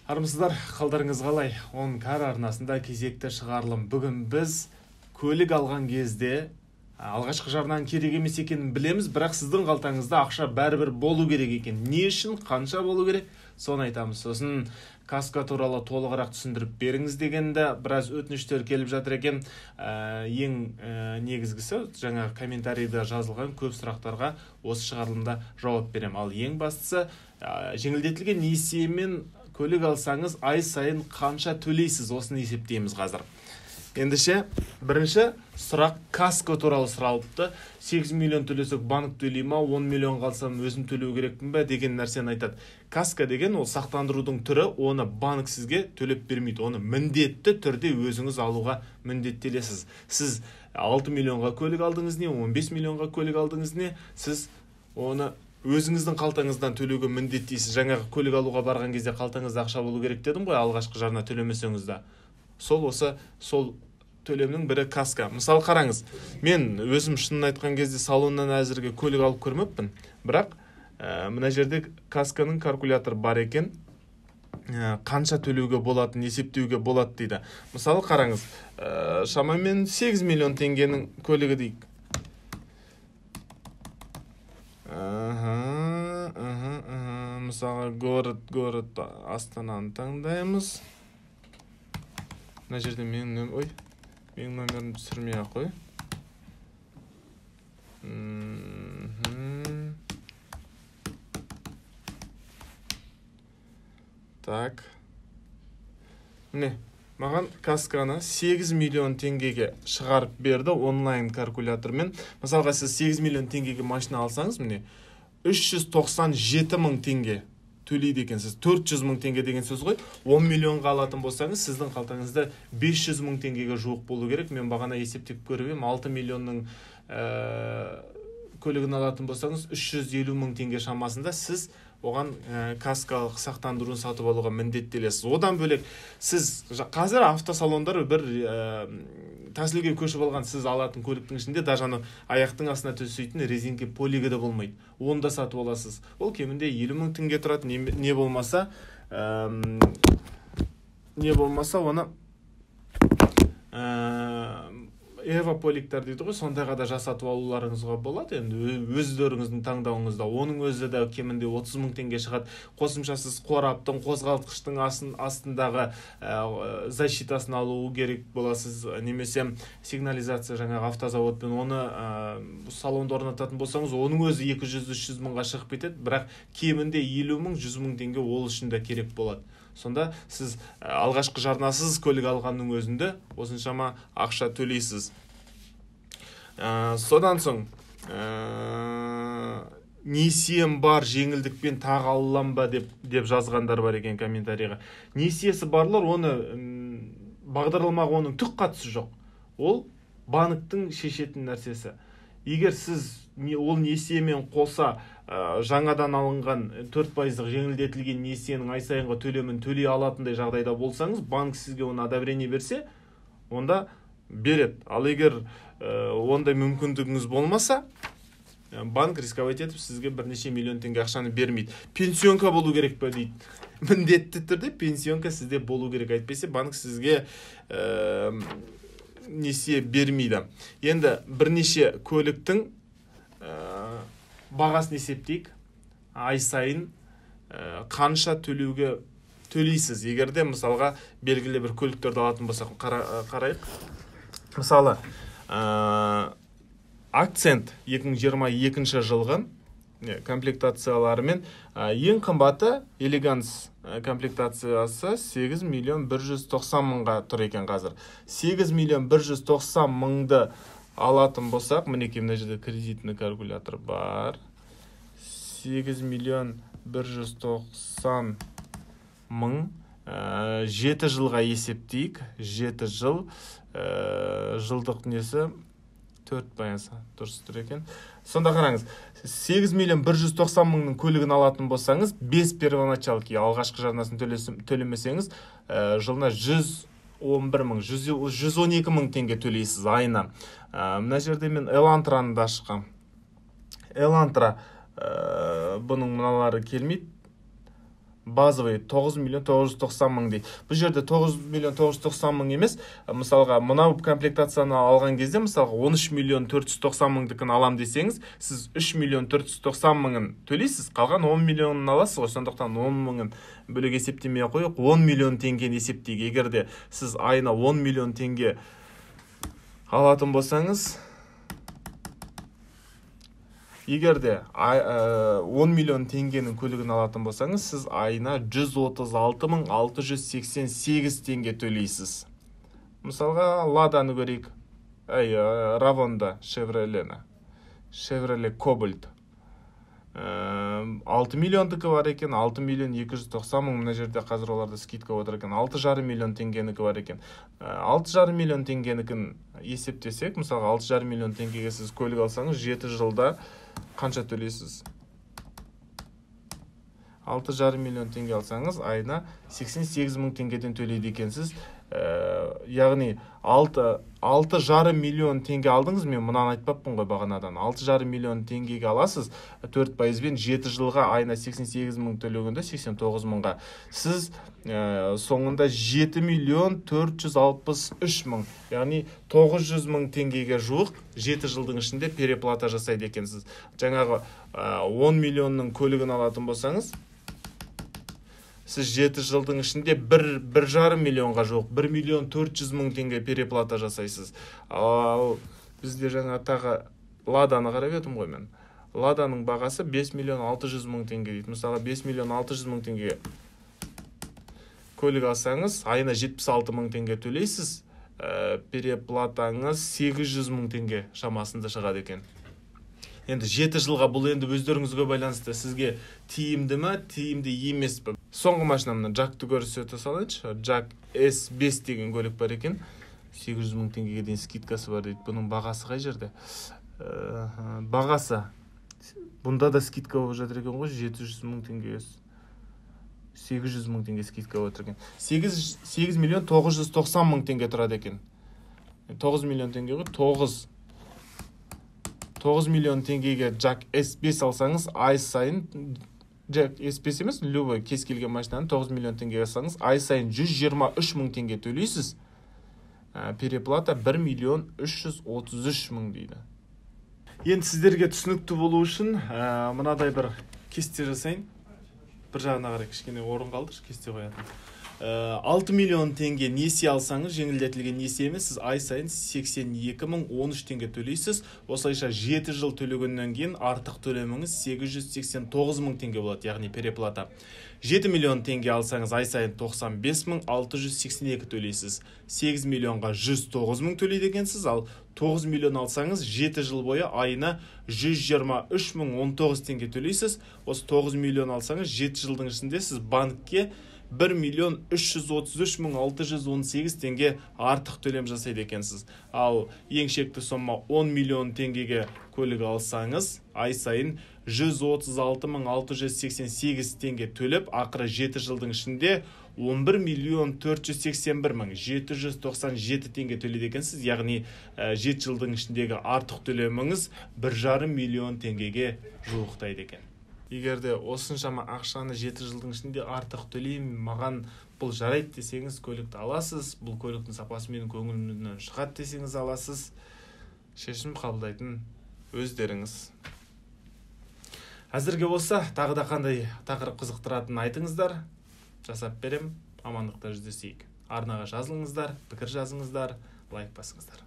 Армысыздар, қалдарыңыз қалай? Онкар арнасында кезекті шығарылым. Бүгін біз көлік алған кезде алғашқы жарнаның керек емес екенін білеміз, бірақ сіздің қалтаңызда ақша бәрібір болу керек екен. Не үшін, қанша болу керек, соны айтамыз. Сосын каско туралы толығырақ түсіндіріп беріңіз дегенде біраз өтініштер келіп жатыр екен. Ең негізгісі, жаңағы комментарийда жазылған көп сұрақтарға осы шығарылымда жауап беремін. Ал ең бастысы, жеңілдетілген несиемен көлік алсаңыз, ай сайын қанша төлейсіз, осыны есептейміз қазір. Ендеше, бірінші сұрақ каско туралы сұралыпты. 8 миллион төлесек банк төлей ма, 10 миллион қалсам өзім төлеу керекпін бе деген нәрсені айтады. Каско деген ол сақтандырудың түрі, оны банк сізге төлеп бермейді. Оны міндетті түрде өзіңіз алуға міндеттелесіз. Сіз 6 миллионға көлік алдыңыз не, 15 миллионға көлік алдыңыз не, сіз оны өзіңіздің қалтаңыздан төлеуге міндеттейсіз. Жаңағы көлік алуға барған кезде қалтаңызда ақша болу керек дедім ғой, алғашқы жарна төлемесеңіз де. Сол осы сол төлемнің бірі каско. Мысалы қараңыз, мен өзім шынын айтқан кезде салоннан әзірге көлік алып көрмеппін, бірақ мына жерде касконың калькуляторы бар екен, қанша төлеуге болатынын есептеуге болады дейді. Мысалы қараңыз, шамамен 8 миллион теңгенің көлігі дейік. Мысалы город Астананы таңдаймыз. Мына жерде менің менің номерімді түсірмей ақ қой. Так. Міне, маған касканы 8 миллион теңгеге шығарып берді онлайн калькулятормен. Мысалға сіз 8 миллион теңгеге машина алсаңыз, міне 397 мың теңге төлейді екенсіз. 400 мың теңге деген сөз ғой. 10 миллионға алатын болсаңыз, сіздің қалтаңызда 500 мың теңгеге жуық болу керек. Мен бағана есептеп көріп едім, 6 миллионның көлігін алатын болсаңыз, 350 мың теңге шамасында сіз оған каскалық сақтандыруын сатып алуға міндеттелесіз. Одан бөлек, сіз қазір автосалондар бір тәсілге көшіп алған, сіз алатын көліктің ішінде даже аны аяқтың астына төсейтін резинке полигі де болмайды. Оны да сатып аласыз. Ол кемінде 50 мың теңге тұрады, не болмаса оны эва поликтар дейді ғой, сондайға да жасатып алуларыңызға болады. Енді өздеріңіздің таңдауыңызда. Оның өзі де кемінде 30 мың теңге шығады. Қосымшасыз қораптың, қозғалтқыштың астындағы защитасын алу керек боласыз, немесе сигнализация жаңағы автозаводпен оны салонда орнататын болсаңыз, оның өзі 200-300 мыңға шығып кетеді, бірақ кемінде 50 мың, 100 мың теңге ол үшін де керек болады. Сонда сіз алғашқы жарнасыз көлік алғанның өзінде осыншама ақша төлейсіз. Содан соң несием бар, жеңілдікпен тағы алам ба деп жазғандар бар екен комментарийға. Несиесі барлар, оны бағдарламаға оның түк қатысы жоқ. Ол банктің шешетін нәрсесі. Егер сіз ол несиемен қоса жаңадан алынған 4%-лық жеңілдетілген несиенің ай сайынғы төлемін төлей алатындай жағдайда болсаңыз, банк сізге оны одобрение берсе, онда береді. Ал егер ондай мүмкіндігіңіз болмаса, банк рисковать етіп сізге бірнеше миллион теңге ақшаны бермейді. Пенсионка болу керек пе дейді. Міндетті түрде пенсионка сізде болу керек, әйтпесе банк сізге несие бермейді. Енді бірнеше көліктің бағасын есептейік. Ай сайын қанша төлеуге төлейсіз. Егер де мысалға белгілі бір көліктерді алатын болсақ, қарайық. Мысалы, Акцент 2022 жылғы комплектацияларымен ең қымбаты Элеганс комплектациясы 8 миллион 190 мыңға тұр екен қазір. 8 миллион 190 мыңды алатын болсақ, мінекей мына жерде кредитный калькулятор бар. 8 миллион 190 мың 7 жылға есептейік. 7 жыл, жылдық несі 4% дұрыс тұр екен. Сонда қараңыз, 8 миллион 190 мыңның көлігін алатын болсаңыз, 5 первоначалки алғашқы жарнасын төлемесеңіз, жылына 111 мың, 112 мың теңге төлейсіз айына. Мына жерде мен Элантраны да ашқам. Элантра, бұның мыналары келмейді. Базовый 9 миллион 990 мың дейді. Бұл жерде 9 миллион 990 мың емес, мысалға мынау комплектацияны алған кезде, мысалға 13 миллион 490 мыңдікін алам десеңіз, сіз 3 миллион 490 мыңын төлейсіз, қалған 10 миллионын аласыз ғой. Сондықтан 10 мыңын бөлек есептемей ақ қояйық, 10 миллион теңгені есептейік. Егер де сіз айына 10 миллион теңге алатын болсаңыз, егер де 10 миллион теңгенің көлігін алатын болсаңыз, сіз айына 136 мың 688 теңге төлейсіз. Мысалға, Ладаны көрейік. Равонда, Шевролені. Шевроле Кобальт. 6 миллиондікі бар екен, 6 миллион 290 мың, мына жерде қазір оларда скидка отыр екен, 6,5 миллион теңгенікі бар екен. 6,5 миллион теңгенікін есептесек, мысалға 6,5 миллион теңгеге сіз көлік алсаңыз, 7 жылда қанша төлейсіз? 6,5 миллион теңге алсаңыз, айына 88 мың теңгеден төлейді екенсіз. Яғни 6,5 миллион теңге алдыңыз, мен мынаны айтпаппын ғой бағанадан. 6,5 миллион теңгеге аласыз, 4%-бен 7 жылға айына 88 мың төлегенде 89 мыңға. Сіз соңында 7 миллион 463 мың, яғни 900 мың теңгеге жуық 7 жылдың ішінде переплата жасайды екенсіз. Жаңағы 10 миллионның көлігін алатын болсаңыз, сіз 7 жылдың ішінде 1,5 миллионға жуық, 1 миллион 400 мың теңге переплата жасайсыз. Ал бізде жаңа тағы Ладаны қарап едім ғой мен. Ладаның бағасы 5 миллион 600 мың теңге дейді. Мысалға 5 миллион 600 мың теңге көлік алсаңыз, айына 76 мың теңге төлейсіз, переплатаңыз 800 мың теңге шамасында шығады екен. Енді 7 жылға бұл енді өздеріңізге байланысты, сізге тиімді ме, тиімді емес пе? Соңғы машина мына Джакты көрсете салайыншы. Джак S5 деген көлік бар екен. 800 мың теңгеге дейін скидкасы бар дейді. Бұның бағасы қай жерде? Бағасы. Бұнда да скидка болып жатыр екен ғой, 700 мың теңгеге. 800 мың теңге скидка болып жатыр екен. 8 миллион 990 мың теңге тұрады екен. 9 миллион теңге ғой, 9 миллион теңгеге Джак S5 алсаңыз, ай сайын, Джак S5 емес, любой кез келген машинаны 9 миллион теңгеге алсаңыз, ай сайын 123 мың теңге төлейсіз. Переплата 1 миллион 333 мың дейді. Енді сіздерге түсінікті болу үшін мынадай бір кесте жасайын. Бір жағына қарай кішкене орын қалдыршы, кесте қоятын. 6 миллион теңге несие алсаңыз, жеңілдетілген несие емес, сіз ай сайын 82 мың 13 теңге төлейсіз. Осылайша 7 жыл төлегеннен кейін артық төлеміңіз 889 мың теңге болады, яғни переплата. 7 миллион теңге алсаңыз, ай сайын 95 мың 682 төлейсіз. 8 миллионға 109 мың төлейді екенсіз, ал 9 миллион алсаңыз, 7 жыл бойы айына 123 мың 19 теңге төлейсіз. Осы 9 миллион алсаңыз, 7 жылдың ішінде сіз банкке 1 миллион 333 мың 618 теңге артық төлем жасайды екенсіз. Ал ең шекті сомма 10 миллион теңгеге көлік алсаңыз, ай сайын 136 мың 688 теңге төлеп, ақыры 7 жылдың ішінде 11 миллион 481 мың 797 теңге төлейді екенсіз. Яғни 7 жылдың ішіндегі артық төлеміңіз 1,5 миллион теңгеге жуықтайды екен. Егер де осыншама ақшаны 7 жылдың ішінде артық төлеймін, маған бұл жарайды десеңіз, көлікті аласыз. Бұл көліктің сапасы менің көңілімнен шығады десеңіз аласыз. Шешім қабылдайтын өздеріңіз. Әзірге болса, тағы да қандай тақырып қызықтыратынын айтыңыздар. Жасап берем. Амандықта жүздесейік. Арнаға жазылыңыздар, пікір жазыңыздар, лайк басыңыздар.